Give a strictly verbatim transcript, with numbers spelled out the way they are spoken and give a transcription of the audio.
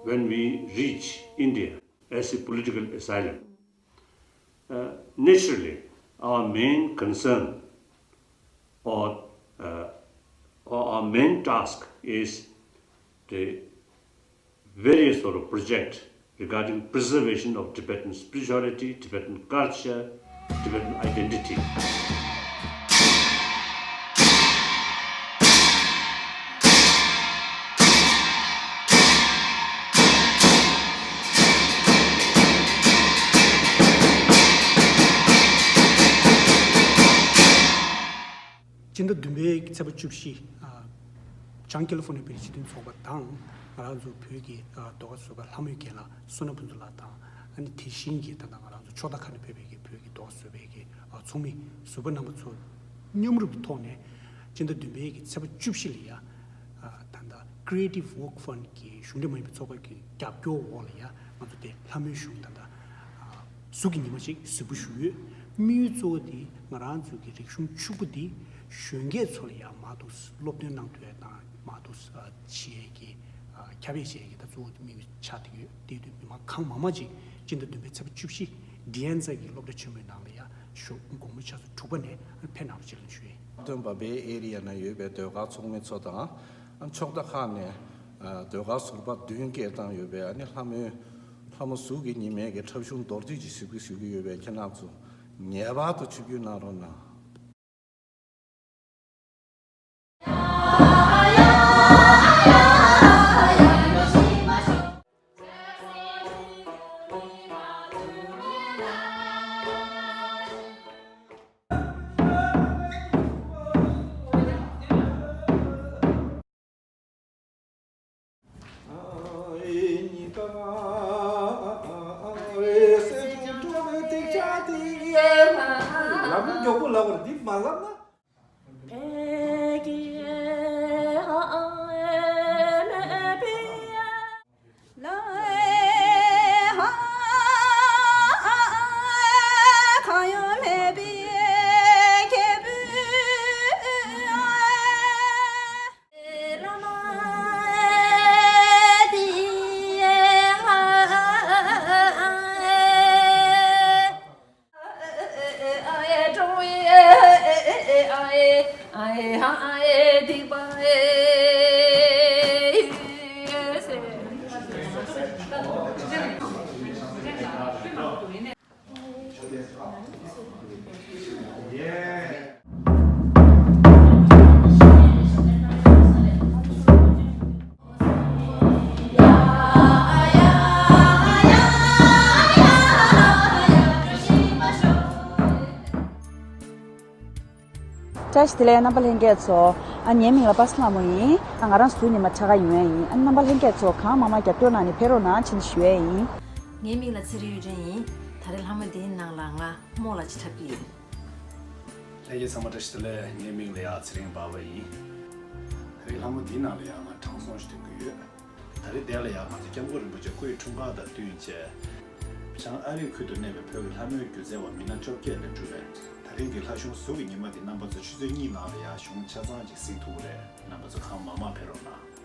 When we reach India as a political asylum, uh, naturally, our main concern or, uh, or our main task is the various sort of project regarding preservation of Tibetan spirituality, Tibetan culture, Tibetan identity. སྤྱི་ཟླ་བདུན་པའི་ཚེས་པ་བཅུ་བཞི། ཨ། བྱང་ཀེ་ལི་ཧྥོ་ནི་ཡའི་བོད་རིགས་སྤྱི་མཐུན་ཚོགས་པ་དང་། ང་རང་ཚོ་བོད་ཀྱི་ཨ་ཟློས་གར་ཟུར་པ་ལྷ་མོའི་རྒན་ལགས་བསོད་ནམས་ཕུན་ཚོགས་ལགས་དང་། ཨ་ནི་དེ་བཞིན་གྱི་ད་ལྟ་ང་རང་ཚོ་ཕྱོགས་མཐའ་ཁག་ནས་ཕེབས་པའི་གི་བོད་ཀྱི་ཟློས་གར་ཟུར་པའི་གི་ཨ་ཚོགས་མི་ཟུར་པ་རྣམ་པ་ཚོ་མཉམ་རུབ་ཀྱི་ཐོག་ནས། སྤྱི་ཟླ་བདུན་པའི་གི་ཚེས་པ་བཅུ་བཞི་ལ་ཡ། ཨ། ད་ལྟ་Creative Work Fund གི་གཞུང་འབྲེལ་མ་ཡིན་པའི་ཚོགས་པ་གི་རྒྱབ་སྐྱོར་འོག་ལ་ཡ། ང་ཚོ་དེ་ལྷ་མོའི་གཞུང་ད་ལྟ་ཨ་གཟུགས་ཀྱི་ཉི་མ་ཞིག་གཟིགས་འབུལ་ཞུས་ཡོད། དམིགས་ཡུལ་གཙོ་བོ་དེ་ང་རང་ཚོ་གི་རིག་གཞུང་ཕྱུག་པོ་འདི་གཞོན་སྐྱེས་ཚོ་ལ་ཡ་མར་ཐོག་སློབ་སྟོན་གནང་ཐུབ་ཡ་དང་། མར་ཐོག་ཨ་བྱེད་ཡ་གི་ཨ་ཁྱབ་སྤེལ་བྱེད་ཡ་གི་ད་གཙོ་བོ་དེ་དམིགས་ཡུལ་ཆགས་བསྡད་ཡོད། དེ་དུས་མི་མང་གང་མང་མང་ཅིག་སྤྱི་ཟླ་བདུན་པའི་ཚེས་པ་བཅུ་བཞི་ཌི་ཨན་ཛ་གི་སློབ་གྲྭ་ཆེན་མོའི་ནང་ལ་ཡ་ཞོགས་དགོང་མོ་ཆུ་ཚོད་དྲུག་པ་ནས་ཕེབས་གནང་བ་ཅིག་ལ་ཞུ་ཡིན། སྟོན་པ་བེ་ཨེ་རི་ཡ་ན་ཡོད་པའི་ཟློས་གར་ཚོགས་མི་ཚོ་དང་། ཕྱོགས་མཐའ་ཁག་ནས་ཟློས་གར་ཟུར་པ་བདུན་སྐད་བཏང་ཡོད་པའི་ཨ་ནི་ལྷ་མོའི་ལྷ་མོ་གཟུགས་ཀྱི་ཉི་མའི་གི་འཁྲབ་གཞུང་མདོར་བསྡུས་ཀྱི་གཟིགས་འབུལ་ཞུ་གི་ཡོད་པས། ཁྱེད་རྣམ་ཚོ་ངེས་པར་དུ་ཆིབས་བསྒྱུར་གནང་རོགས་གནང་། ལམ་མགྱོགས་པོ་ལབ་པར་འདི་མ་ལབ་ན། བཀྲ་ཤིས་བདེ་ལེགས་རྣམ་པ་ལྷན་རྒྱས་ཚོ། ཨ། ངའི་མིང་ལ་པ་སངས་ལྷ་མོ་ཡིན། ཨ། ང་རང་ཟུར་ཉི་མ་ཁྲ་ཁ་ཡོང་ཡ་ཡིན། ཨ། རྣམ་པ་ལྷན་རྒྱས་ཚོ་གང་མང་མང་རྒྱབ་སྐྱོར་གནང་ནས་ཕེབས་རོགས་གནང་ཅེས་ཞུ་ཡ་ཡིན། ངའི་མིང་ལ་ཚེ་རིང་གཡུ་སྒྲོན་ཡིན། ད་རེས་ལྷ་མོ་འདིའི་ནང་ལ་ང་རྨོ་ལགས་ཅིག་འཁྲབ་ཀྱི་ཡིན། ལྷན་རྒྱས་ཚང་མ་བཀྲ་ཤིས་བདེ་ལེགས། ངའི་མིང་ལ་ཡ་ཚེ་རིང་འབར་བ་ཡིན། ད་རེས་ལྷ་མོ་འདིའི་ནང་ལ་ཡ་ང་དྲང་སྲོང་ཞིག་འདོན་གྱི་ཡོད། ད་རེས་འདིར་ལ་ཡ་ང་ཚོ་སྐྱབས་མགོན་རིན་པོ་ཆེ་སྐུ་ཡི་འཁྲུངས་སྐར་དང་བསྟུན་བྱས། བྱང་ཨ་རིའི་ཁུལ་དུ་གནས་པའི་བོད་ཀྱི་ལྷ་མོའི་སྒྱུ་རྩལ་བ་མི་སྣ་བཅོ་བརྒྱད་ལས་གྲུབ་པའི་ད་རིང་གི་ལྷ་གཞུང་གཟུགས་ཀྱི་ཉི་མ་འདི་རྣམ་པ་ཚོ་ཆུ་ཚོད་གཉིས་ནང་ལ་ཡ་གཞུང་ཆ་ཚང་ཅིག་གཟིགས་ཐུབ་ཀྱི་རེད། རྣམ་པ་ཚོ་གང་མང་མང་ཕེབས་རོགས་གནང་།